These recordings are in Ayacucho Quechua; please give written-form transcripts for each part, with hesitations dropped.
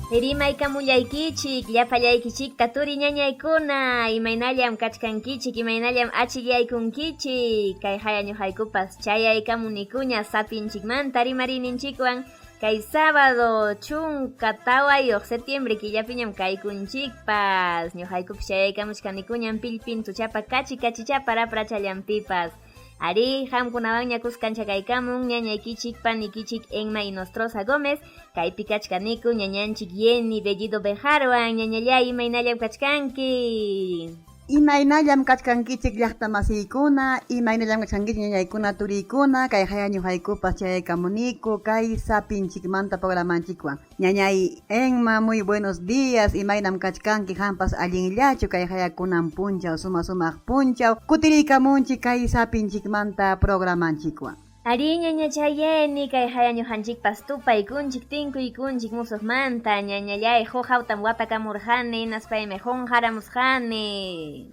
Rimaykamullaykichik llapallaykichikta turi ñañaykuna, imaynallam kachkankichik, imaynallam achillaykunkichik, kay haya ñuqaykupas chayaykamunikuña sapinchikmanta rimariyninchikwan kay sábado 14 septiembre killapiñam kaykunchikpas, ñuqaykupas chayaykamuchkanikuñam pillpintuchapa kachi kachichapa raprachallanpipas. Arí, qamkunawanña kuskancha kaykamun ñañaykichik panikichik Enma Inostroza Gómez, kaypi kachkaniku ñañanchik Yenny Bellido Bejarwan, ñañallay imaynallam kachkanki? Imaynallam kachkankichik llaqta masiykuna, imaynallam kachkankichik ñañaykuna turiykuna, kay haya ñuqaykupas chayaykamuniku kay sapinchikmanta programanchikwan. Ñañay Enma, muy buenos días, imaynam kachkanki qampas allinllachu kay haya kunan punchaw, suma sumaq punchaw, kutiriykamunchik kay sapinchikmanta programanchikwan. Arí, ñañachay Yenny, kay haya ñuqanchikpas tupaykunchik, tinkuykunchik musuqmanta, ñañallay, huk hawtam watakamurqani, hinaspaymi qunqaramusqani.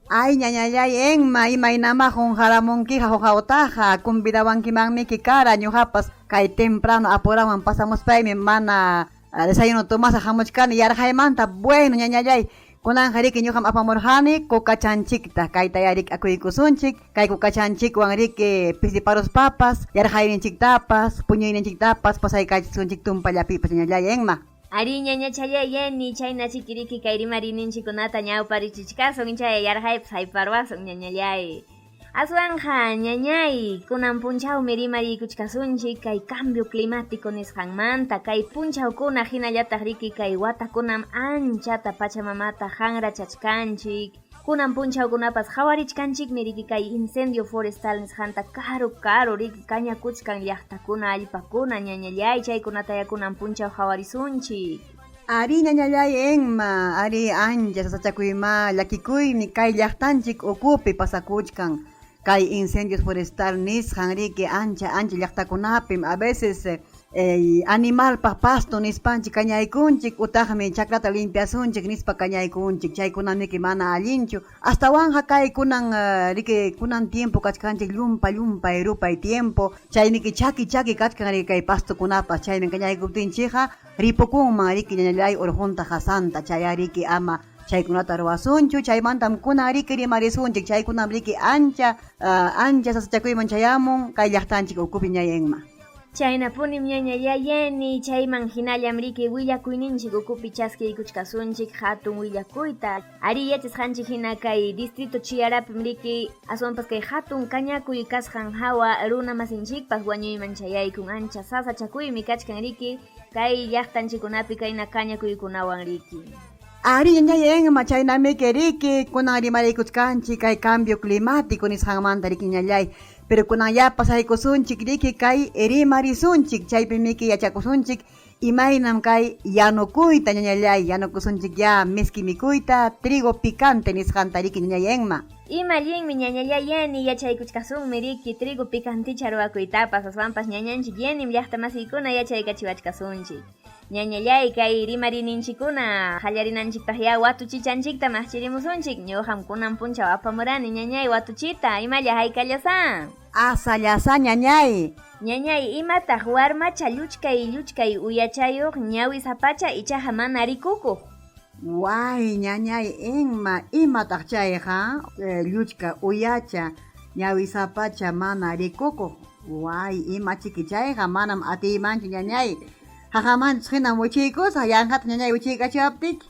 Ay, ñañallay Enma, imaynamá qunqaramunkiqa huk hawtaqa, convidawankimanmiki kara, ñuqapas kay temprano apurawan pasamuspaymi mana desayuno tomasaq hamuchkani yarqaymanta. Bueno, ñañallay, kunanqa riki ñuqam apamurqani kukachanchikta, kaytayá riki akuykusunchik, kay kukachanchikwan riki pisiparuspapas, yarqayninchiktapas, puñuyninchiktapas pasaykachisunchik tumpallapipas, ñañallay Enma. Arí, ñañachallay Yenny, chayna chiki riki kay rimariyninchikkunata ñawparichichkasun, chay yarqaypas hayparwasun, ñañallay. Aswanqa, ñañay, kunan punchawmi rimariykuchkasunchik kay cambio climático nisqanmanta, kay punchawkuna hinallataq riki kay watakunam anchata pachamamata hanrachachkanchik. Kunan punchawkunapas qhawarichkanchikmi riki kay incendio forestal nisqanta karu karu riki kañakuchkan llaqtakuna allpakuna, ñañallay, chaykunataya kunan punchaw qhawarisunchik. Arí, ñañallay Enma, arí, ancha sasachakuymá llakikuymi kay llaqtanchik ukupi pasakuchkan kay incendios forestal nisqan riki ancha ancha llaqtakunapim a veces animalpaq pasto nispanchik kañaykunchik utaqmi chakrata limpiasunchik nispa kañaykunchik, chaykunamiki mana allinchu, astawanqa kay kunan riki kunan tiempo kachkanchik llumpa llumpay rupay tiempo, chaymiki chaki chaki kachkan riki kay pastokunapas, chaymi kañaykuptinchikqa ripukunman riki ñañallay urqunta qasanta, chaya riki ama chaykunata ruwasunchu, chaymantam kunan riki rimarisunchik, chaykunam riki ancha ancha sasachakuyman chayamun kay llaqtanchik ukupi ñay Enma. Chaynapunim ñañallay Yenny, chayman hinallam riki willakuyninchik ukupi chaskiykuchkasunchik hatun willakuyta. Arí, yachasqanchik hina kay distrito Chiyarapim riki aswanpas kay hatun kañakuy kasqan hawa runa masinchikpas wañuyman chayaykun, ancha sasachakuymi kachkan riki kay llaqtanchikkunapi kayna kañakuykunawan riki. Arí, ñañay Enma, chaynamiki riki kunan rimariykuchkanchik kay cambio climático nisqanmanta riki ñañallay, pero kunan ya pasaykusunchik riki kay rimarisunchik, chaypimiki yachakusunchik imaynam kay yanukuyta ñañallay, yanukusunchik ya miski mikuyta trigo picante nisqanta riki ñañay Enma. Ima allinmi ñañallay Yenny, yachaykuchkasunmi riki trigo picanticha ruwakuytapas, aswanpas ñañanchik Yennym llaqta masiykuna yachaykachiwachkasunchik. Ñañallay, kay rimariyninchikkuna qallarinanchikpaq ya watuchichanchikta maqchirimusunchik, ñuqam kunan punchaw apamurani ñañay watuchita, imalla haykallasá. Asallasa ñañay. Ñañay, imataq warmacha lluchkay lluchkay uyachayuq ñawi sapacha ichaqa mana rikukuq? Way, ñañay Enma, imataq chayqa lluchka uyacha ñawi sapacha mana rikukuq? Way, ima chiki chayqa manam atiymanchu ñañay. Haqamanchus hinam wichiykusaq, yanqata ñañay wichiykachiwaptiki.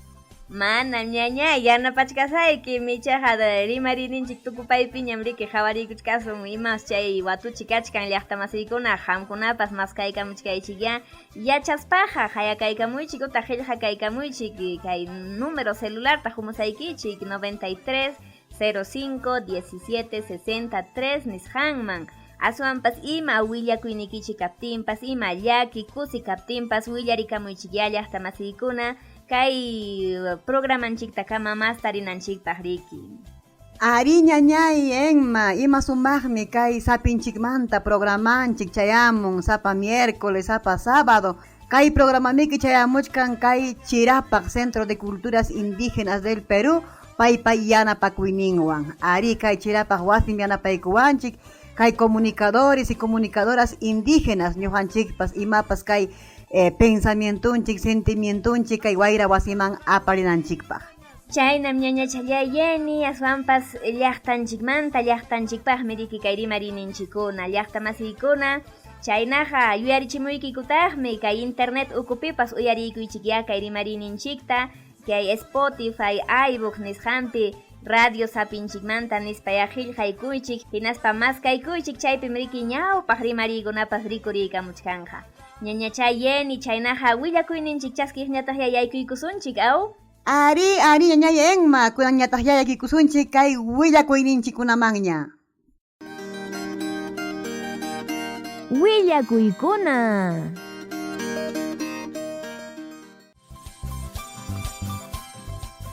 Manam ñañay, yanapachkasaykim, ichaqa rimariyninchik tukupaypiñam riki qhawariykuchkasun imas chay watuchi kachkan llaqta masiykuna, qamkunapas maskaykamuchkaychikyá, yachaspaqa qayakaykamuychik utaq qillqakaykamuychik kay número celularta humusaykichik 93 05 17 63 nisqanman. Aswanpas ima willakuynikichik kaptinpas, ima llaki kusi kaptinpas willarikamuychikyá llaqta masiykuna kay programanchiktakama mas tarinanchikpaq riki. Arí, ñañay Enma, ima sumaqmi kay sapinchikmanta programanchik chayamun sapa miércoles, sapa sábado. Kay programamiki chayamuchkan kay Chirapaq Centro de Culturas Indígenas del Perú paypa yanapakuyninwan. Arí, kay Chirapaq wasim yanapaykuwanchik. Kay comunicadores y comunicadoras indígenas ñuqanchikpas imapas kay pensamientonchik, sentimientonchik kay wayra wasiman aparinanchikpaq. Chaynam ñañachallay Yeni, aswanpas llaqtanchikmanta llaqtanchikpaqmi riki kay rimariyninchikkuna, llaqta masiykuna, chaynaqa yuyarichimuykikutaqmi kay internet ukupipas uyariykuychikyá kay rimariyninchikta, kay Spotify, iVoox nisqanpi radio sapinchikmanta nispayá qillqaykuychik, hinaspa maskaykuychik chaypim riki ñawpaq rimariykunapas rikuriykamuchkanqa. Ñañachay Yeni, chaynaqa willakuyninchik chaskiqñataqyá yaykuykusunchik, aw? Ari, ari, ñañay Enma, kunanñataqyá yaykuykusunchik kay willakuyninchikkunamanña. Willakuykuna.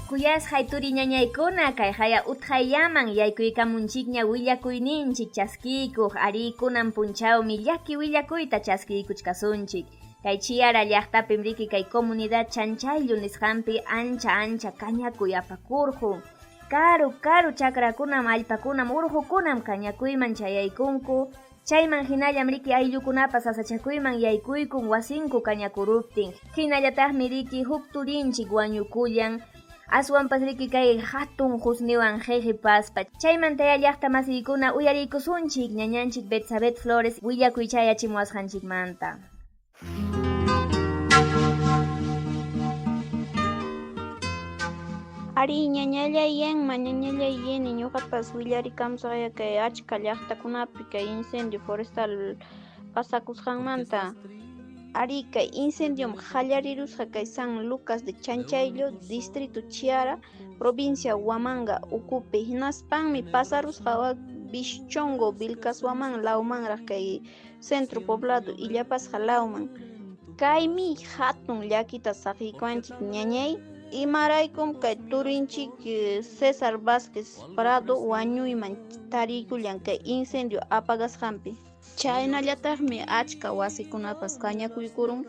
Kuyasqay turi ñañaykuna kay haya utqayllaman yaykuykamunchikña willakuyninchik chaskiykuq ari kunan punchawmi llaki willakuyta chaskiykuchkasunchik. Kay Chiara llaqtapim riki kay comunidad Chanchayllu nisqanpi ancha ancha kañakuy apakurqun. Karu karu chakrakunam allpakunam urqukunam kañakuyman chayaykunku. Chayman hinallam riki ayllukunapas sasachakuyman yaykuykun wasinku kañakuruptin. Hinallataqmi riki huk turinchik wañukullan. Aswanpas riki kay hatun husniwan qhiqipaspa. Chaymantaya llaqta masiykuna uyariykusunchik ñañanchik Betsabet Flores willakuy chayachimuwasqanchikmanta. Ari ñañallay Enma, ñañallay Yeni, ñuqapas willarikamusaqya kay achka llaqtakunapi kay incendio forestal pasakusqanmanta. Ari kay incendiom qallarirusqa kay San Lucas de Chanchayllo, distrito Chiara, provincia Huamanga ukupi, hinaspanmi pasarusqa Bischongo, Vilcashuamán lawmanraq kay centro poblado illapasqa lawman. Kaymi hatun llakita saqiykuwanchik ñañay. Imaraykum kay turinchik César Vázquez Prado wañuyman tariykullan kay incendio apagasqanpi. Chaynallataqmi achka wasikunapas kañakuykurun,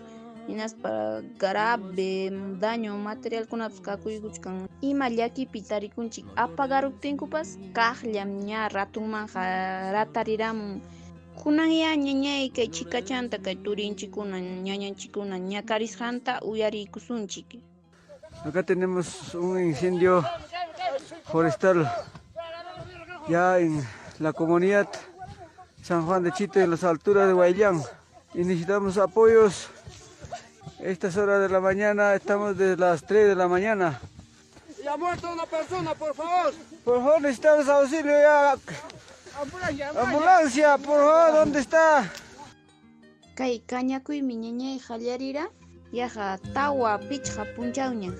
hinaspa grave daño materialkunapas kakuykuchkan. Ima llakipi tarikunchik apagaruptinkupas kaqllam ña ratunmanja ratariramun. Kunanyá ñañay kay chikachanta kay turinchikkuna ñañanchikkuna ñakarisqanta uyariykusunchik. Acá tenemos un incendio forestal ya en la comunidad San Juan de Chito, en las alturas de Huayllán. Y necesitamos apoyos. Estas horas de la mañana, estamos desde las 3 de la mañana. Y ha muerto una persona, por favor. Por favor, necesitamos auxilio ya. Ambulancia, ambulancia, por favor, ¿dónde está? Kay kañakuymi ñañay qallarira. Yaqa tawa pichqa punchawña.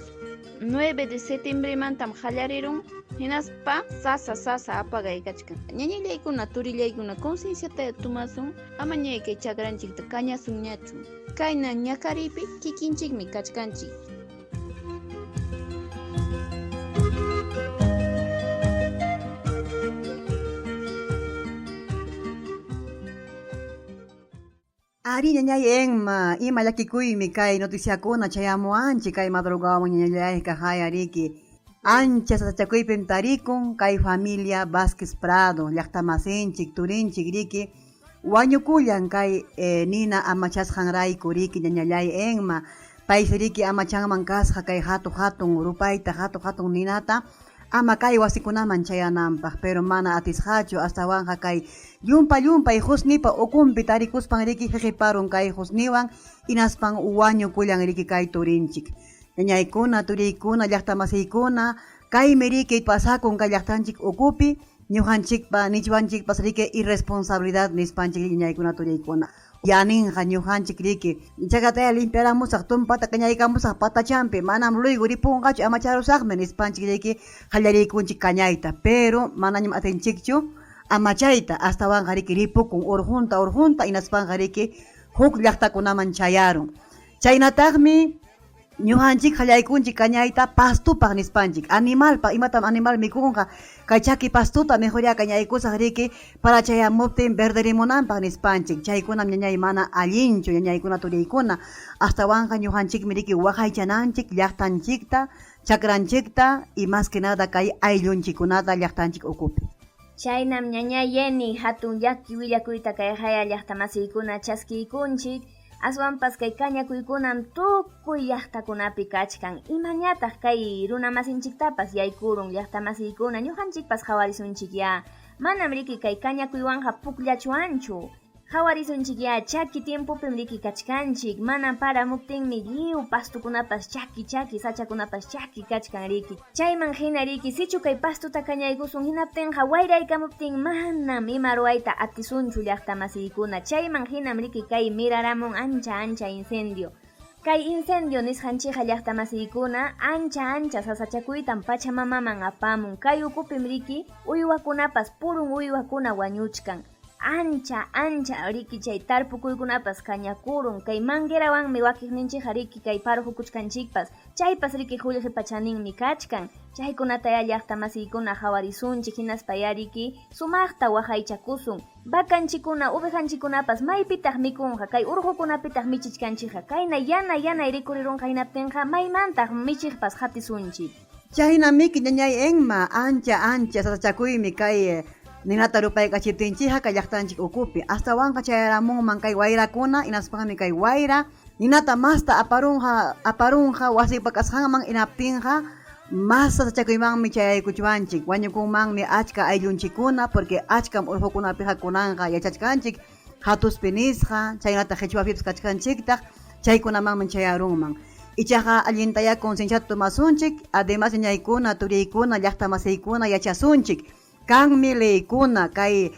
9 de septiembremantam qallarirun, hinaspa sasa sasa apagay kachkan. Ñañallaykuna, turillaykuna, concienciata tumasun, ama ñay kay chakranchikta kañasunñachu. Kayna ñakariypi kikinchikmi kachkanchik. Ari ñañay Enma, ima llakikuymi kay noticiakuna chayamuwanchik kay madrugawan ñañallayqa hayariki. Ancha sasachakuypim tarikun kay familia Vázquez Prado, llaqtamasinchik, turinchik riki, wañukullan kay nina amachasqanrayku riki ñañallay Enma, paysi riki amachanman kasqa kay hatu hatun rupayta, hatu hatun ninata, ama kay wasikunaman chayananpaq, pero mana atisqachu, astawanqa kay llumpa llumpay husnipa ukunpi tarikuspan riki qiqiparun kay husniwan, hinaspan wañukullan riki kay turinchik. Ñañaykuna, turiykuna, llaqtamasiykuna, kaymi riki pasakun kay llaqtanchik ukupi, ñuqanchikpa nichwanchikpas riki irresponsabilidad nispanchik ñañaykuna, turiykuna. Yaninqa ñuqanchik riki, chakataya limpiaramusaq, tumpata kañaykamusaq patachampi, manam luego ripunqachu amacharusaqmi nispanchik riki qallariykunchik kañayta, pero manañam atinchikchu amachayta, astawanqa riki ripukun urqunta urqunta hinaspanqa riki huk llaqtakunaman chayarun. Chaynataqmi ñuqanchik qallaykunchik kañayta pastupaq nispanchik, animalpaq, imatam animal mikunqa, kay chaki pastuta mejor kañaykusaq riki para chayamuptin verderimunanpaq nispanchik. Chaykunam ñañay mana allinchu ñañaykuna turiykuna, astawanqa ñuqanchikmi riki waqaychananchik llaqtanchikta, chakranchikta y más que nada kay ayllunchikkunata llaqtanchik ukupi. Chaynam ñañay Yeni hatun llaki willakuyta kay haya llaqtamasiykuna chaskiykunchik, aswanpas kay kañakuykunam tukuy llaqtakunapi kachkan. Imañataq kay runamasinchiktapas yaykurun llaqtamasiykuna ñuqanchikpas qhawarisunchik ya. Manam riki kay kañakuywanqa pukllachwanchu. Qhawarisunchikyá, chaki tiempopim riki kachkanchik, mana paramuptinmi lliw pastukunapas chaki chaki, sachakunapas chaki kachkan riki. Chayman hina riki, sichu kay pastuta kañaykusun hinaptinqa wayraykamuptin manam ima ruwayta atisunchu llaqtamasiykuna. Chayman hinam riki kay miraramun ancha ancha incendio. Kay incendio nisqanchikqa llaqtamasiykuna ancha ancha sasachakuytam pachamamaman apamun. Kay ukupim riki uywakunapas purun uywakuna wañuchkan. Ancha ancha riki chay tarpukuykunapas kañakurun. Kay manguerawanmi wakiqninchikqa riki kay parqukuchkanchikpas. Chaypas riki qullqipa chaninmi kachkan. Chaykunatayá llaqtamasiykuna qhawarisunchik hinaspa ya riki sumaqta waqaychakusun. Vacanchikuna, ovejanchikunapas maypitaq mikunqa, kay urqukunapitaq michichkanchikqa. Kayna yana yanay rikurirunqa hinaptinqa maymantaq michiqpas qatisunchik. Chaynamiki ñañay Enma, ancha ancha sasachakuymi kay ninata rupaykachiptinchikqa kay llaqtanchik ukupi. Astawanqa chayaramunman kay wayrakuna, hinaspanmi kay wayra ninata masta aparunqa wasipa kasqanman hinaptinqa mas sasachakuymanmi chayaykuchwanchik. Wañukunmanmi achka ayllunchikkuna porque achkam urqukunapiqa kunanqa yachachkanchik hatuspi nisqa, chaynataq qichwapipas kachkanchiktaq, chaykunamanmi chayarunman. Ichaqa allintayá concienciata tomasunchik, además ñañaykuna, turiykuna, llaqtamasiykuna yachasunchik. Kanmi leykuna kay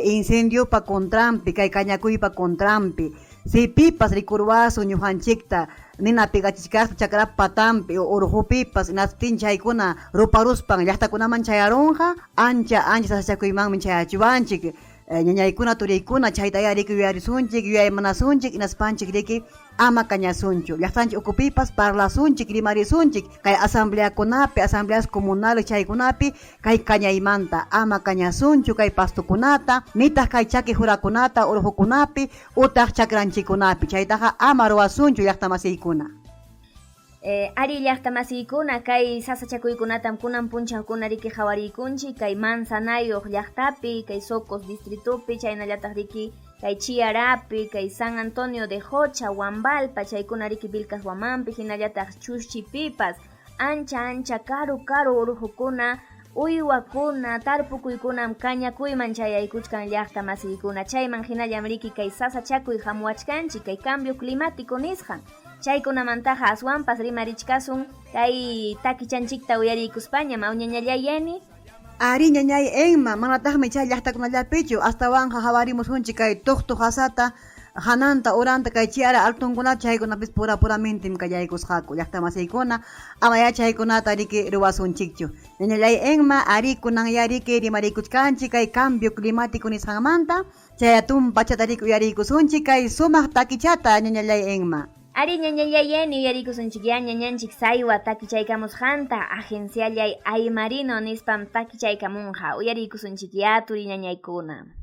incendiopa contranpi, kay kañakuypa contranpi. Si pipas rikurwasun ñuqanchikta nina pegachichkaqta chakrapa patanpi o urqupipas hinaptin chaykuna ruparuspan llaqtakunaman chayarunqa, ancha ancha sasachakuymanmi chayachiwanchik. Ñañaykuna, turiykuna, chaytayá riki yuyarisunchik, yuyaymanasunchik, hinaspanchik riki ama kañasunchu. Llaqtanchik ukupipas parlasunchik, rimarisunchik, kay asambleakunapi, asambleas comunales chaykunapi kay kañaymanta ama kañasunchu kay pastukunata, nitaq kay chaki jurakunata urqukunapi utaq chakranchikkunapi, chaytaqa ama ruwasunchu llaqtamasiykuna. Ari llaqtamasiykuna kay sasachakuykunatam kunan punchawkuna riki qhawariykunchik kay Manzanayuq llaqtapi, kay Socos distritopi, chaynallataq riki kay Chiarapi, kay San Antonio de Jocha, Huambalpa, chaykuna riki Vilcas Huamanpi, hinallataq Chuschipipas, ancha ancha karu karu urqukuna, uywakuna, tarpukuykunam kañakuyman chayaykuchkan llaqtamasiykuna, chayman hinallam riki kay sasachakuy hamuwachkanchik, kay cambio climático nisqan. Chaykunamantaqa aswanpas rimarichkasun kay takichanchikta uyariykuspañam, aw ñañallay Yeni? Ari ñañay Enma, manataqmi chay llaqtakunallapichu, astawanqa qhawarimusunchik kay tuqtuq asata, hananta, uranta, kay chiara altunkunata, chaykunapis pura puramentem kallaykusqaku llaqtamasiykuna, amayá chaykunata riki ruwasunchikchu. Ñañallay Enma, ari kunanyá riki rimarikuchkanchik kay cambio climático nisqanmanta, chay atun pachata riki uyariykusunchik kay sumaq takichata ñañallay Enma. Ari ñañallay Yeni uyariykusunchik ya ñañanchik saywa takichaykamusqanta, agenciallay Aymarino nispam takichaykamunqa, uyariykusunchik ya turi ñañaykuna.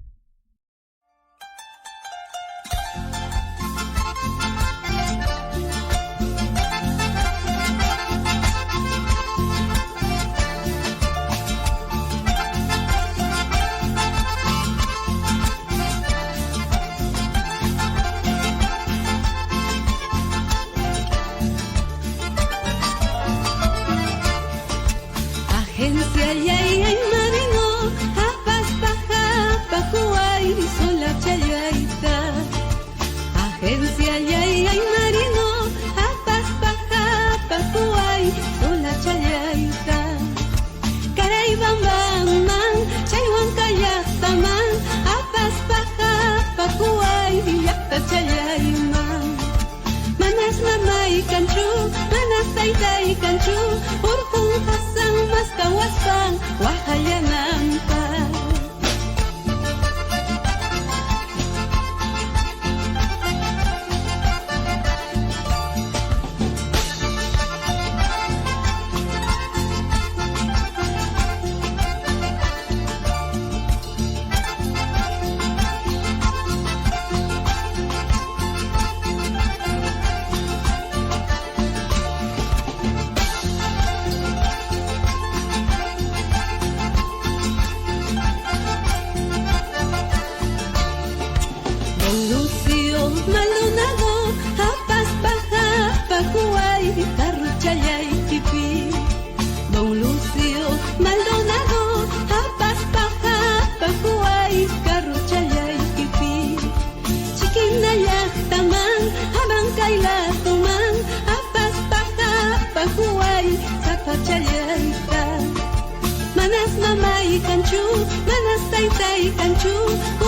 Agencia yay marino, apaspa hapakuay sola chayayta. Agencia yay marino, apaspa hapakuay sola chayayta. Caray bam bam man, chaywan kallaqtaman, apaspa hapakuay llaqta chayayman. Manas mamay kanchu, manas taytay kanchu, urqun hasan maskawaspan waqallananpaq. pachallayta. Manas mamay kanchu, manas taytay kanchu,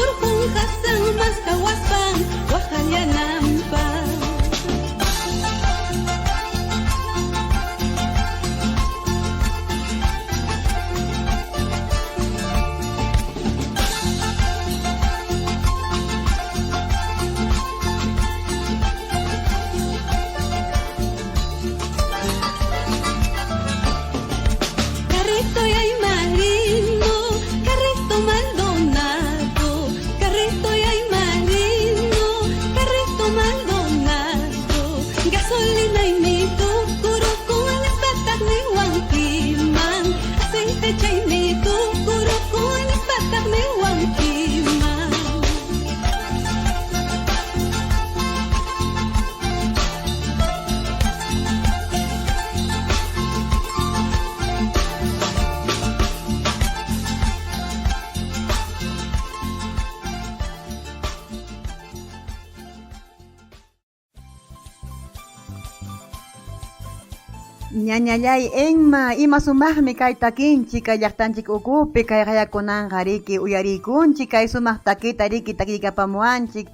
urqun hasan mastawaspan waqallananpaq. Carrito y ay marino, carrito Maldonado, carrito y ay marino, carrito Maldonado, gasolina y mi tucuro con el ni wankiman, aceite chay mi tucuro con el ni wankiman. Ñañallay Enma, ima sumaqmi kay takinchik, kay llaqtanchik ukupi, kay qayakunanqa riki uyarikunchik, kay sumaq takita riki takiykapamuwanchik,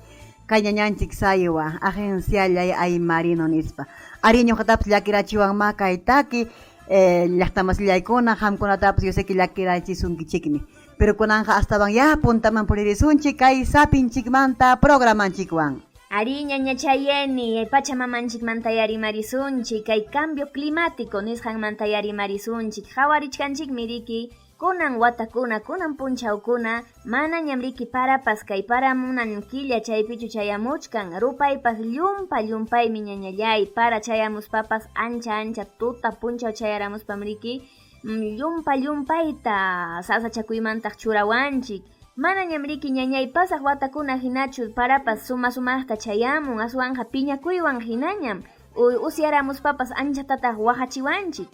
kay ñañanchik saywa, agenciallay aymarino nispa. Ari ñuqatapas llakirachiwanma kay taki, llaqtamasillaykuna, qamkunatapas yo sé que llakirachisunkichikmi. Pero kunanqa astawan ya puntaman puririsunchik kay sapinchikmanta programanchikwan. Ari ñañachayeni, pachamamanchikmanta yarimarisunchik, kay cambio climático nisqanmanta yarimarisunchik, qhawarichkanchikmi riki, kunan watakuna, kunan punchawkuna, manañam riki parapas kay paramunan killa chaypichu chayamuchkan, rupaypas llumpa llumpaymi ñañallay, para chayamuspapas ancha ancha tuta punchaw chayaramuspam riki, llumpa llumpayta sasachakuymantaq churawanchik. Manañam riki ñañay pasaq watakuna hinachu parapas suma sumaqta chayamun, aswanqa piñakuywan hinañam, usyaramuspapas anchatataq waqachiwanchik.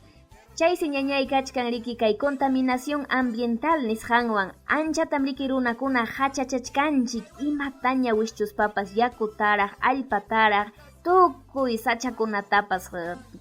Chaysi ñañay kachkan riki kay contaminación ambiental nisqanwan, anchatam riki runakuna hachachachkanchik, imataña wischuspapas yakutaraq, allpataraq, tukuy sachakunatapas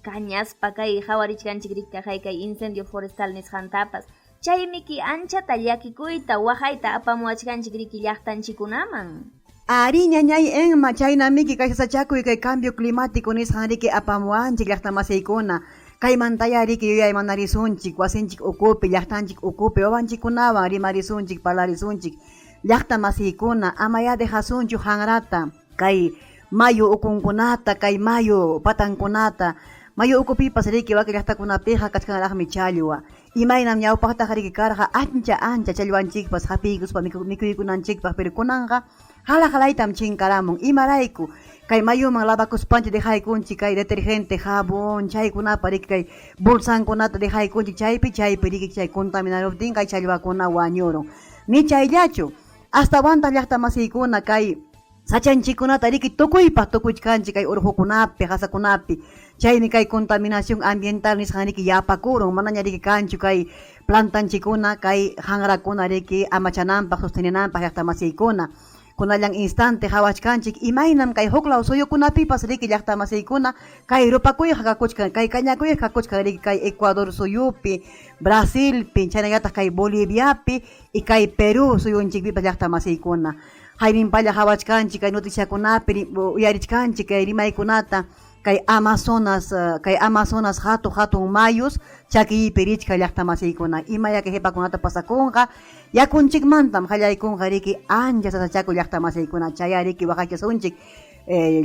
kañaspa kay qhawarichkanchik riki kay incendio forestal nisqantapas. Chaymiki anchata llakikuyta waqayta apamuwachkanchik riki llaqtanchikunaman. Ari ñañay Enma, chaynamiki kay sasachakuy kay cambio climático nisqan riki apamuwanchik llaqtamasiykuna. Kaymantaya riki yuyaymanarisunchik, wasinchik ukupi, llaqtanchik ukupi, wawanchikkunawan rimarisunchik, parlarisunchik. Llaqtamasiykuna, amaya dejasunchu hanrata, kay mayu ukunkunata, kay mayu patankunata. Mayu ukupipas riki wakin llaqtakunapiqa kachkanraqmi challwa. Imaynam ñawpaqtaqa riki karqa ancha ancha challwanchikpas hapiykuspa mikuykunanchikpaq, pero kunanqa hala halaytam chinkaramun. Imarayku kay mayuman lavakuspanchik dejaykunchik kay detergente, jabón, chaykunapa riki kay bolsankunata dejaykunchik chaypi chaypi riki chay contaminaruptin kay challwakuna wañurun. Ni chayllachu, astawanta llaqtamasiykuna kay sachanchikkunata riki tukuypaq tukuychkanchik kay urqukunapi, qasakunapi. Chaymi kay contaminación ambiental nisqan riki yapakurun, manaña riki kanchu kay plantanchikuna, kay hanrakuna riki amachananpaq, sostenenanpaq llaqtamasiykuna. Kunallan instante qhawachkanchik imaynam kay huklaw suyukunapipas riki llaqtamasiykuna kay rupakuyqa kakuchkan, kay kañakuyqa kakuchkan riki kay Ecuador suyupi, Brasilpi, chaynallataq kay Boliviapi y kay Perú suyunchikpipas llaqtamasiykuna. Hayninpalla qhawachkanchik kay noticiakunapi uyarichkanchik kay rimaykunata, kay Amazonas hatu hatun mayus chakiypi richka llaqtamasiykuna. Imaya kay qipakunata pasakunqa, yakunchikmantam qallaykunqa riki ancha sasachakuy llaqtamasiykuna. Chaya riki waqachasunchik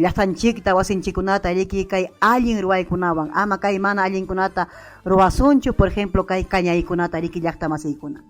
llaqtanchikta, wasinchikkunata riki kay allin ruwaykunawan, ama kay mana allinkunata ruwasunchu, por ejemplo kay kañaykunata riki llaqtamasiykuna.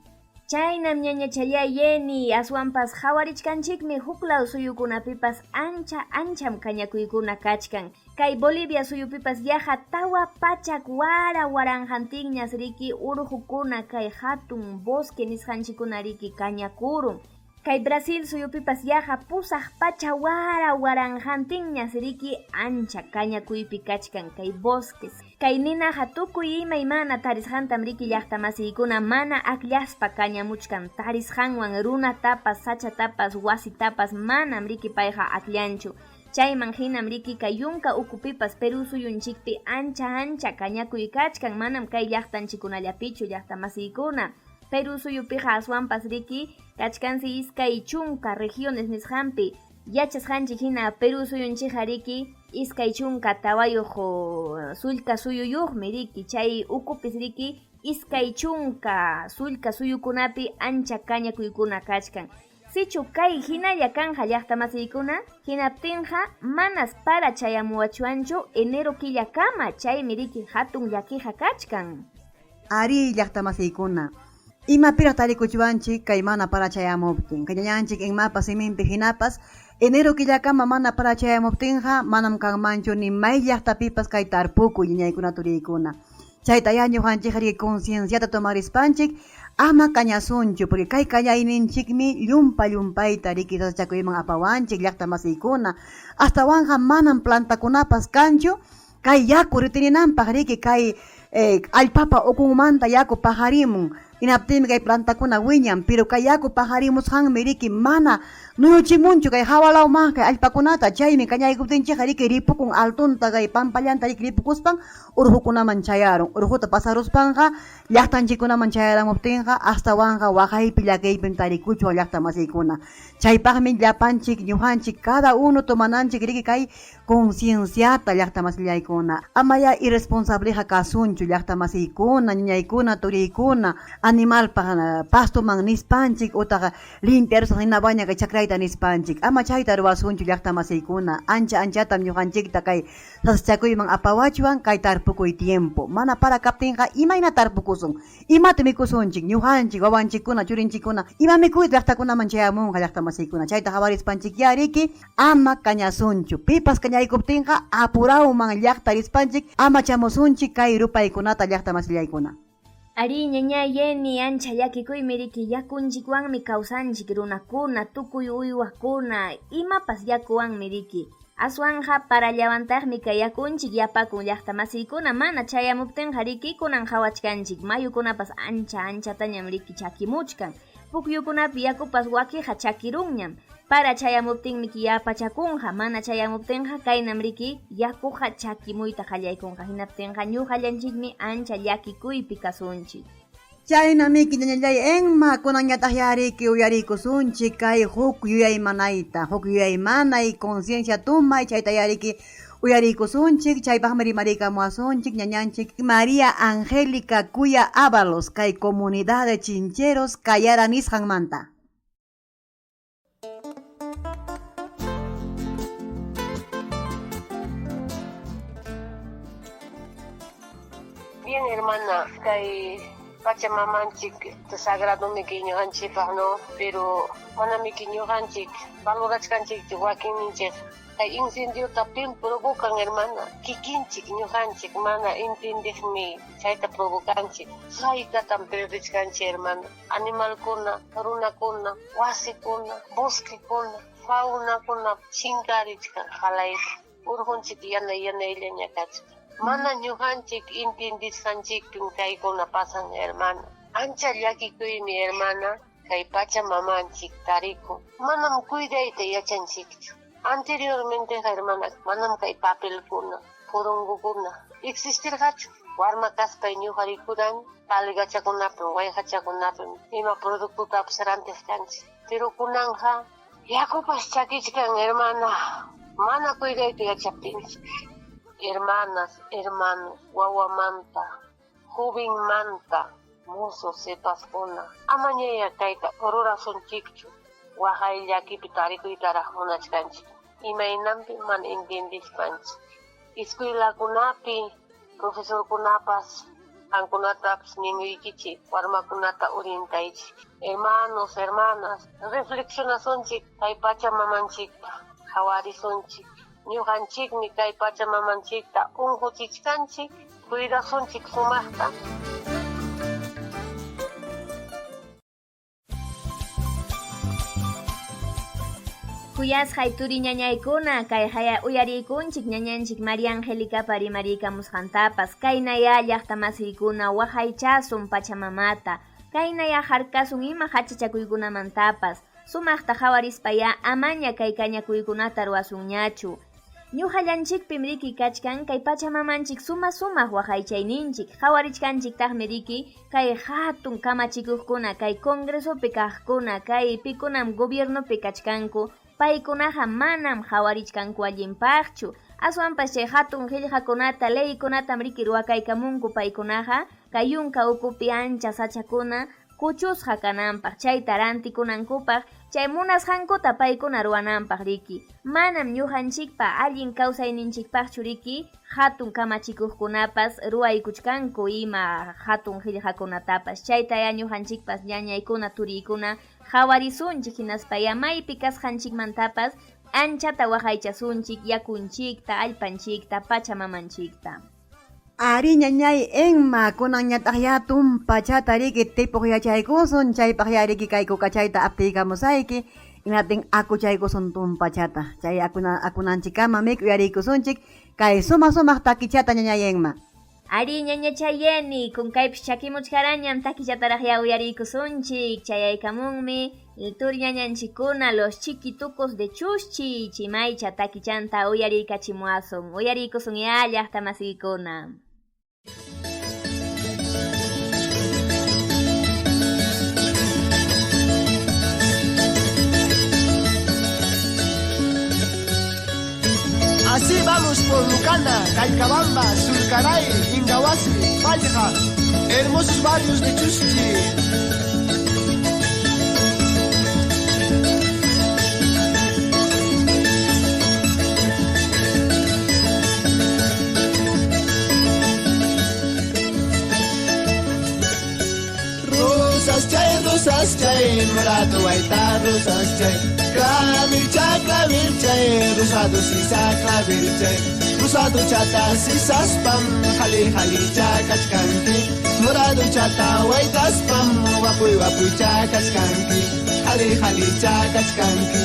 Chaynam ñañachallay Yeni, aswanpas qhawarichkanchikmi huklaw suyukunapipas ancha ancham kañakuykuna kachkan. Kay Bolivia suyupipas yaqa 400 wara waranqantinñas riki urqukuna kay hatun bosque nisqanchikuna riki kañakurun. Kay Brasil suyupipas yaqa 800 wara waranqantinñas riki ancha kañakuypi kachkan kay bosques. Kay ninaqa tukuy imaymana tarisqantam riki llaqtamasiykuna mana akllaspa kañamuchkan tarisqanwan runatapas, sachatapas, wasitapas manam riki payqa akllanchu. Chayman hinam riki kay yunka ukupipas Perú suyunchikpi ancha ancha kañakuy kachkan, manam kay llaqtanchikkunallapichu llaqta masiykuna. Perú suyupiqa aswanpas riki kachkansi 20 regiones nisqanpi. Yachasqanchik hina Perú suyunchikqa riki 24 sullka suyuyuqmi riki, chay ukupis riki 20 sullka suyukunapi ancha kañakuykuna kachkan. Sichu kay hinalla kanja llaqta masiykuna, hinaptinqa manas para chayamuwachuanchu enero killakama, chaymi riki hatun llakiqa kachkan. Ari llaqta masiykuna, imapiraq tarikuchwanchik kay mana para chayamuptin, kay ñañanchik imapas siminpi hinapas enero killakama mana para chayamuptinqa manam kanmanchu ni may llaqtapipas kay tarpukuy ñañaykuna turiykuna. Chayta ya ñuqanchik riki concienciata tomarispanchik ama kañasunchu, porque kay kañayninchikmi llumpa llumpayta riki sasachakuyman apawanchik llaqta masiykuna. Astawanqa manam plantakunapas kanchu kay yaku ritirinanpaq riki kay allpapa ukunmanta yaku paqarimun, hinaptinmi kay plantakuna wiñan, pero kay yaku paqarimusqanmi riki mana nuyuchimunchu kay hawalawman kay allpakunata, chaymi kañaykuptinchikqa riki ripukun altunta kay pampallanta riki ripukuspan urqukunaman chayarun, urquta pasaruspanqa llaqtanchikkunaman chayaramuptinqa astawanqa waqaypi llakiypim tarikuchwan llaqta masiykuna. Chaypaqmi llapanchik ñuqanchik cada uno tomananchik riki kay concienciata llaqta masillaykuna. Amaya irresponsableqa kasunchu llaqta masiykuna, ñañaykuna, turiykuna, animalpaq pastoman nispanchik utaq limpiarusaq nina baña kay chakrayta nispanchik. Ama chayta ruwasunchu llaqta masiykuna. Ancha anchatam ñuqanchikta kay sasachakuyman apawachwan kay tarpukuy tiempo. Mana para kaptinqa imayna tarpukusun, imata mikusunchik, ñuqanchik, wawanchikkuna, churinchikkuna, ima mikuyta llaqtakunaman chayamunqa llaqta masiykuna. Chayta qawarispanchik ya riki ama kañasunchu. Pipas kañaykuptinqa apurawman llaqta rispanchik ama chamusunchik kay rupaykunata llaqta masillaykuna. Ari ñañay Yeni, ancha llakikuymi riki yakunchikwanmi kawsanchik runakuna, tukuy uywakuna, imapas yakuwanmi riki. Aswanja parallawantaqmi kay yakunchik yapakun llaqta masiykuna mana chayamuptinqa riki kunan qhawachkanchik mayukunapas ancha anchatañam riki chakimuchkan. Pukyukunapi yakupas wakiqa chakirunñam. Para chayamuptinmi yapachakunqa, mana chayamuptinqa kaynam riki yakuqa chakimuyta qallaykunqa, hinaptinqa ñuqallanchikmi ancha llakikuypi kasunchik. Chaynamiki ñañallay Enma, kunanñataq yariki uyarikusunchik kay huk yuyaymanayta, huk yuyaymanay conciencia tumay chayta yariki uyarikusunchik, chaypaqmi rimarikamuwasunchik ñañanchik María Angélica Cuya Ábalos kay comunidad de Chincheros Cayara nisqanmanta. Bien, hermana, kay Pachamamanchik sagradomiki ñuqanchikpaq, no? Pero manamiki ñuqanchik valorachkanchikchu wakinninchik. Kay incendiota pim provocan, hermana, kikinchik ñuqanchik mana entendiqmi chayta provocanchik. Haykatam perdichkanchik, hermana. Animalkuna, runakuna, wasikuna, bosquekuna, faunakuna chinkarichkan qalayta. Urqunchik yana yanayllaña kachkan. Mana ñuqanchik entendisqanchikpim kaykuna pasan, hermana. Ancha llakikuymi, hermana, kay Pachamamanchik tarikun. Manam cuidayta yachanchikchu. Anteriormente, hermana, manam kay papelkuna, purungukuna existirqachu. Warma kaspay ñuqa rikurani, palgachakunapim, wayqachakunapim ima productotapas rantiq kanchik. Pero kunanja yakupas chakichkan, hermana, mana cuidayta yachaptinchik. Hermanas, hermanos, wawamanta, jovenmanta, mozo sipaskuna, amañaya kayta rurasunchikchu. Waqay llakipi tarikuytaraq munachkanchik. Imaynanpi mana entiendispanchik. Escuelakunapi profesorkunapas qankunatapas nimuykichik warmakunata orientaychik. Hermanos, hermanas, reflexionasunchik kay Pachamamanchikta, qhawarisunchik. Ñuqanchikmi kay Pachamamanchikta unquchichkanchik, cuidasunchik sumaqta. Kuyasqay turi ñañaykuna, kay haya uyariykunchik ñañanchik María Angélica rimariykamusqantapas, kaynaya llaqta masiykuna waqaychasun Pachamamata, kaynaya harkasun ima hachachakuykunamantapas, Sumaqta qhawarispayá amaña kay kañakuykunata ruwasunñachu. Ñuqallanchikpim riki kachkan kay pachamamanchik suma sumaq waqaychayninchik. Qhawarichkanchiktaqmi riki kay hatun kamachikuqkuna, kay congresopi kaqkuna, kay pikunam gobiernopi kachkanku, paykunaqa manam qhawarichkanku allinpaqchu. Aswanpas chay hatun qillqakunata, leykunatam riki ruwakaykamunku paykunaqa, kay yunka ukupi ancha sachakuna kuchusqa kananpaq, chayta rantikunankupaq, chay munasqankuta paykuna ruwananpaq riki. Manam ñuqanchikpa allin kawsayninchikpaqchu riki hatun kamachikuqkunapas ruwaykuchkanku ima hatun qillqakunatapas. Chaytayá ñuqanchikpas ñañaykuna, turiykuna qhawarisunchik, hinaspayá maypi kasqanchikmantapas anchata waqaychasunchik yakunchikta, allpanchikta, pachamamanchikta. Ari ñañay Enma, kunanñataq ya tumpachata riki tipuq yachaykusun, chaypaq ya riki kay kukachayta aptiykamusayki, hinaptin akuchaykusun tumpachata. Chay akunanchikkama mik uyariykusunchik kay sumaq sumaq takichata ñañay Enma. Ari ñañachayeni, kunkaypis chakimuchkarañam takichataraq ya uyariykusunchik, chayaykamunmi turi ñañanchikkuna los chiquitucos de Chuschi, chimaycha takichanta uyariykachimuwasun, uyariykusun ya llaqta masiykuna. Así vamos por Lucana, Calcabamba, Sulcaray, Ingahuasi, Palja, hermosos barrios de Chuschi. Rosas chay, rosas chay, morado waita, rosas chay, clavircha, clavirchay, rosado sisa, clavirchay, rosado chata, sisas pam, jali jali chakachkanki, morado chata, waitas pam, wapuy wapuy chakachkanki, jali jali chakachkanki.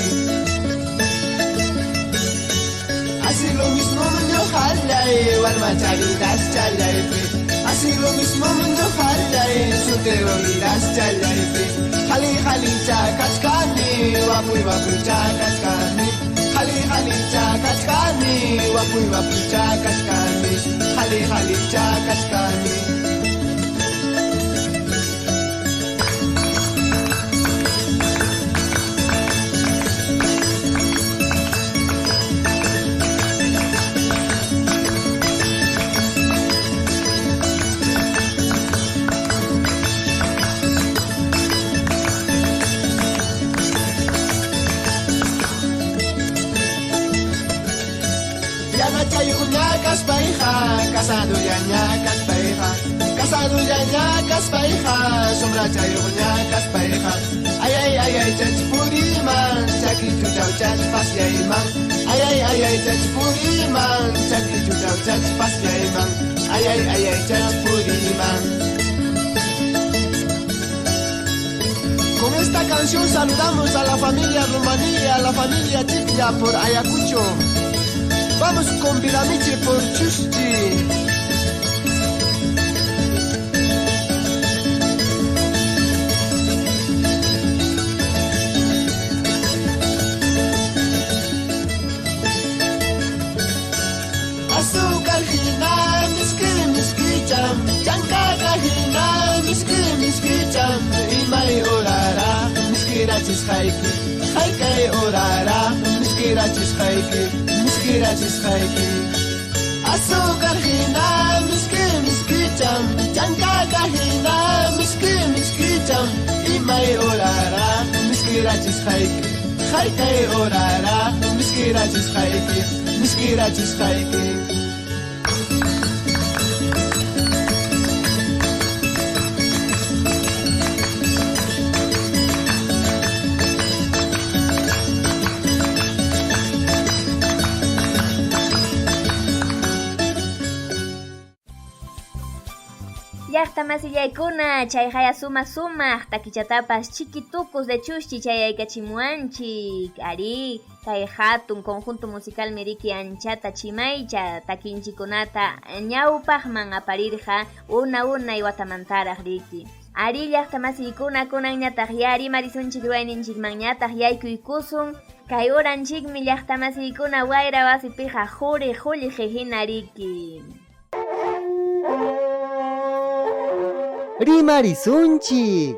Así lo mismo mundo jalay, warmacharitas chalaypi. Así lo mismo mundo jalay, soltero vidas chalaypi. Jali jali chakachkani, wapuy wapuy chakachkani. Jali jali chakachkani, wapuy wapuy chakachkani. Jali jali chakachkani. Casado ya ñacas pareja, casado ya ñacas pareja, sombra chayo ñacas pareja. Ay ay ay ay chach puriman, chaki chuchau chach pasiayman. Ay ay ay ay chach puriman, chaki chuchau chach pasiayman. Ay ay ay ay chach puriman. Con esta canción saludamos a la familia Romanía, a la familia Chiclla por Ayacucho. Vamos con Viramiche por Chuschi. Azúcar hina, miski miski cham, chancaca hina, miski miski cham, imay orara, miski rachis haiki, haikay orara, miski rachis haiki, miski rachis haiki. Azúcar hina, miski miski cham, chancaca hina, miski miski cham, imay orara, miski rachis haiki, haikay orara, miski rachis haiki, miski rachis haiki. Llaqta masillaykuna, chayqaya suma sumaq takichatapas chiquitucos de Chuschi chayaykachimuanchik. Ari, kay hatun conjunto musical miriki anchata chimaycha takinchikunata ñawpaqman aparirqa una unay watamantaraq riki. Ari llaqta masiykuna kunanñataq ya rimarisunchik ruwayninchikmanñataq yaykuykusun. Kay uranchikmi llaqta masiykuna wayra wasipiqa quri qullqi hina riki. Rimarisunchik.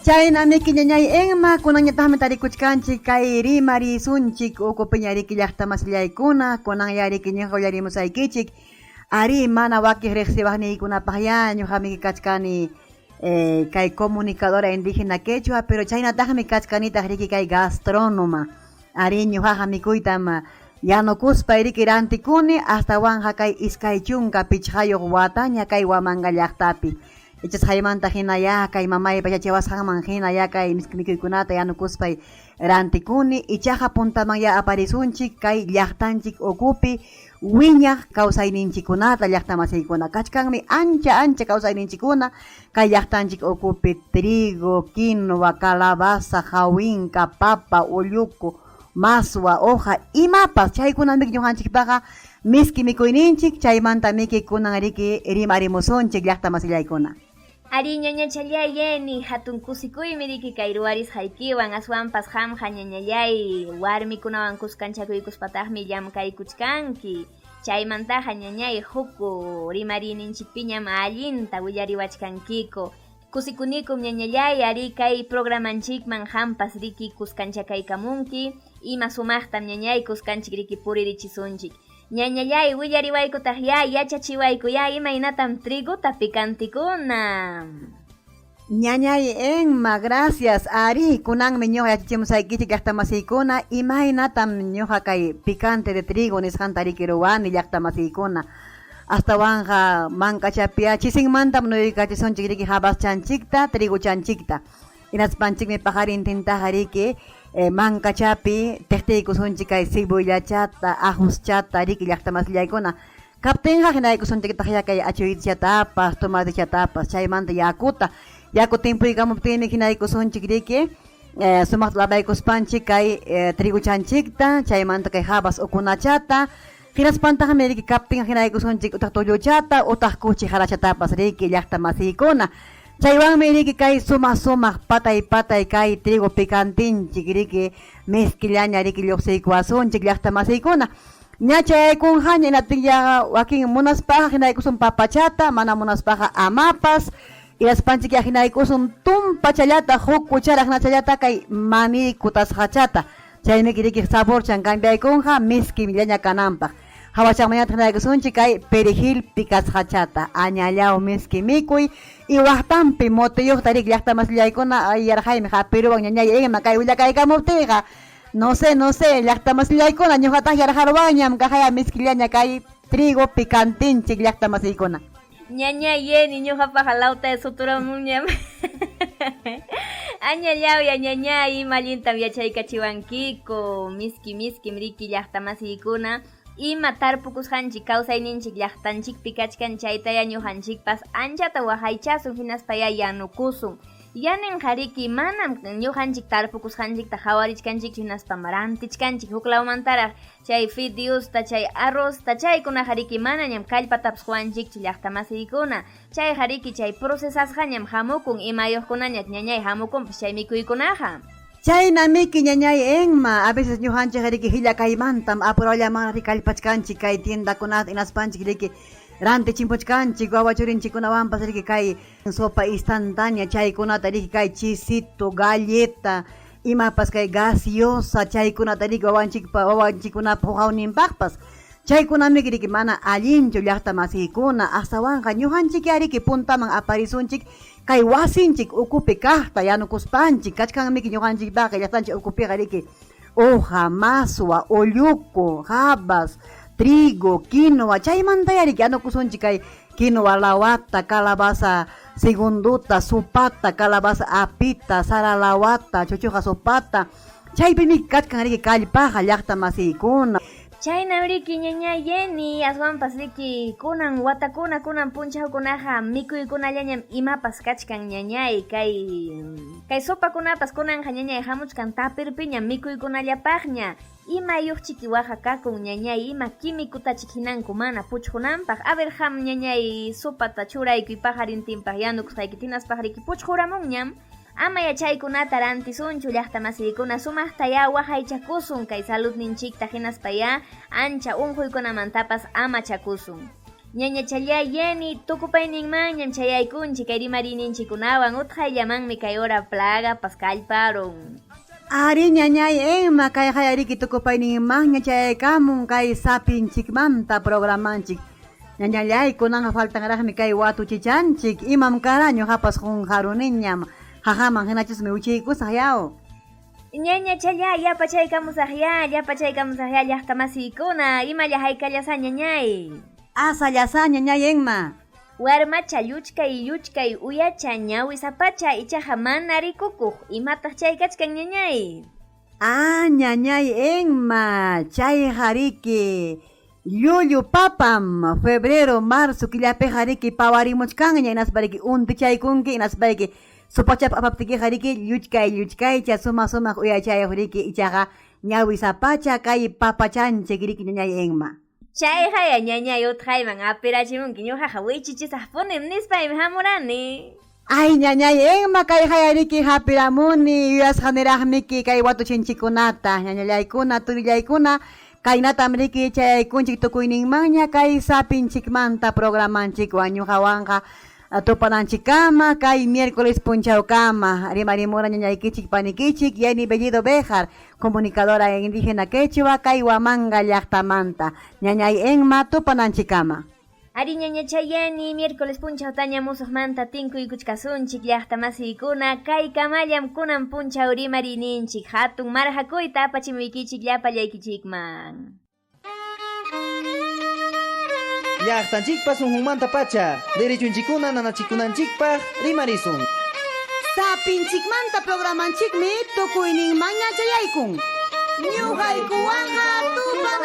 Chayna miki ñañay Enma, kunanñataqmi tarikuchkanchik kay rimarisunchik ukupiña riki llaqta masillaykuna, kunan ya riki ñuqa willarimusaykichik. Ari mana wakiq riqsiwaqniykunapaqyá ñuqa miki kachkani kay comunicadora indígena quechua, pero chaynataqmi kachkanitaq riki kay gastrónoma. Ari ñuqaqa mikuytam yanukuspay riki rantikuni, astawanqa kay 25 wataña kay Huamanga llaqtapi. Yachasqaymanta hina ya kay mamaypa yachachiwasqanman hina ya kay miski mikuykunata yanukuspay rantikuni, ichaqa puntaman ya aparisunchik kay llaqtanchik ukupi wiñaq kawsayninchikkunata llaqta masiykuna. Kachkanmi ancha ancha kawsayninchikkuna kay llaqtanchik ukupi trigo, quinoa, calabaza, jawinka, papa, ulluku, maswa, hoja, imapas chaykunamiki ñuqanchikpaqa miski mikuyninchik, chaymanta miki kunan riki rimarimusunchik llaqta masillaykuna. Ari ñañachallay yeni hatun kusikuymi riki kay ruwarisqaykiwan, aswanpas qamqa ñañallay warmikunawan kuskanchakuykuspataqmi llamkaykuchkanki. Chaymantaqa ñañay huk rimariyninchikpiñam allinta willariwachkankiku. Kusikunikum ñañallay ari kay programanchikman qampas riki kuskanchakaykamunki, ima sumaqtam ñañay kuskanchik riki puririchisunchik. Ñañallay willariwaykutaq ya yachachiwayku ya imaynatam triguta picantikuna. Ñañay Enma, gracias. Ari, kunanmi ñuqa yachachimusaykichik llaqta masiykuna, imaynatam ñuqa kay picante de trigo nisqanta riki ruwani llaqta masiykuna. Astawanqa mankachapia chisinmantam nuyuykachisunchik riki habaschanchikta, triguchanchikta. Hinaspanchikmi paqarintintaqa riki mankachapi tiqtiykusunchik kay cebollachata, ajuschata riki llaqta masillaykuna. Kaptinqa hinaykusunchiktaq ya kay achuychatapas, tomatechatapas, chaymanta yakuta. Yaku timpuykamuptinmi hinaykusunchik riki sumaqta lavaykuspanchik kay triguchanchikta, chaymanta kay habas ukunachata. Hinaspantaqmi riki kaptinqa hinaykusunchik utaq tulluchata, utaq kuchi jarachatapas riki llaqta masiykuna. Chaywanmi riki kay sumaq sumaq patay patay kay trigo picantinchik riki miskillaña riki lluqsiykuwasunchik llaqta masiykuna. Ña chayaykunqaña hinaptin yaqa wakin munaspaqa hinaykusun papachata, mana munaspaqa amapas. Hinaspanchik ya hinaykusun tumpachallata huk cuchara hinachallata kay maní kutasqachata. Chaymi riki saborchan cambiaykunqa miskillaña kananpaq. Hawachanmanñataq hinaykusunchik kay perejil picasqachata, añallaw miski mikuy y waqtanpi moteyuqta riki llaqta masillaykuna ay yarqaymi hapiruwan ñañay Enma kay willakaykamuptiyqa. No sé, no sé, llaqta masillaykuna ñuqataq yarqaruwanñam kaqaya miskillaña kay trigo picantinchik llaqta masiykuna. Ñañay Yeni ñuqapaqa lawta suturamunñam. Añallawya ñañay ima allintam yachaykachiwankiku, miski miskim riki llaqta masiykuna. Ima tarpukusqanchik kawsayninchik llaqtanchikpi kachkan chaytaya ñuqanchikpas anchata waqaychasun hinaspa ya yanukusun. Yaninqa riki manam ñuqanchik tarpukusqanchikta qhawarichkanchikchu hinaspa rantichkanchik huklawmantaraq chay fideosta, chay arrozta, chaykunaqa riki manañam kallpatapas quwanchikchu llaqta masiykuna. Chayqa riki chay procesasqañam hamukun imayuqkunaña ñañay hamukunpas chay mikuykunaqa. Chayna miki ñañay Enma, a veces ñuqanchik riki hillakaymantam apurallamanraq riki kallpachkanchik kay tiendakunata hinaspanchik riki rantichimpuchkanchik wawa churinchikkunawanpas riki kay sopa instantánea chaykunata riki kay chisito, galleta, imapas kay gaseosa chaykunata riki wawanchikpa wawanchikkunapa huqawninpaqpas. Chaykunamiki riki mana allinchu llaqta masiykuna, astawanqa ñuqanchik ya riki puntaman aparisunchik kay wasinchik ukupi kaqta yanukuspanchik, kachkanmiki ñuqanchikpaqa llaqtanchik ukupiqa riki hoja, maswa, ulluku, habas, trigo, quinoa, chaymanta ya riki yanukusunchik kay quinoa lawata, calabaza segundota, sopata, calabaza apita, sara lawata, chuchuqa sopata. Chaypimi kachkan riki kallpaqa llaqta masiykuna. Chaynam riki ñañay Jenny, aswanpas riki kunan watakuna kunan punchawkunaqa mikuykunallañam imapas kachkan ñañay kay kay sopakunapas kunanqa ñañay hamuchkan tapirpiña mikuykunallapaqña. Ima yuqchiki waqa kakun ñañay ima quimicutachik hinanku mana puchqunanpaq. A ver ham ñañay sopata churaykuy paqarintinpaq yanukusqayki hinaspaq riki puchquramunñam. Ama yachaykunata rantisunchu llaqta masiykuna sumaqta ya waqaychakusun kay saludninchikta hinaspa ya ancha unquykunamantapas amachakusun. Ñañachallay Jenny tukupayninmanñam chayaykunchik kay rimariyninchikkunawan utqayllamanmi kay hora plagapas kallparun. Ari ñañay Emma kay hayariki tukupayninmanña chayaykamun kay sapinchikmanta programanchik. Ñañallay kunanqa faltanraqmi kay watuchichanchik imam kara ñuqapas qunqaruniñam. Jajaman hinachismi wichiykusaq yaw. Ñañachallay yapachaykamusaq ya, yapachaykamusaq ya llaqta masiykuna, imalla haykallasa ñañay. Asallasa ñañay Emma. Warmacha lluchkay lluchkay uyacha ñawisapacha ichaqa mana rikukuq imataq chay kachkan ñañay. Ah, ñañay Emma, chayqa riki llullu papam febrero, marzo killapiqa riki pawarimuchkanña hinaspa riki untichaykunki hinaspa riki sopachapa apaptikiqa riki lluchkay lluchkaycha sumaq sumaq uyachayuq riki ichaqa ñawisapacha kay papachanchik riki ñañay Emma. Chayqa ya ñañay utqayman apirachimunki ñuqaqa wichichisaqpunim nispaymi hamurani. Ay ñañay Emma kay hayariki hapiramuni yuyasqaniraqmiki kay watuchinchikunata ñañallaykuna turillaykuna kaynatam riki chayaykunchik tukuyninmanña kay sapinchikmanta programanchikwan ñuqawanqa tupananchikkama kay miércoles punchawkama rimarimura ñañaykichik panikichik Jenny Bellido Bejar comunicadora indígena quechua kay Huamanga llaqtamanta ñañay Emma tupananchikkama. Ari ñañachay Jenny, miércoles punchawtaña musuqmanta tinkuykuchkasunchik llaqta masiykuna kay kamallam kunan punchaw rimariyninchik hatun marhakuyta apachimuykichik llapallaykichikman. Llaqtanchikpa sunqunmanta pacha, derechunchikkuna nanachikunanchikpaq rimarisun. Sapinchikmanta programanchikmi tukuyninmanña chayaykun. Ñuqaykuwanqa tupananchik.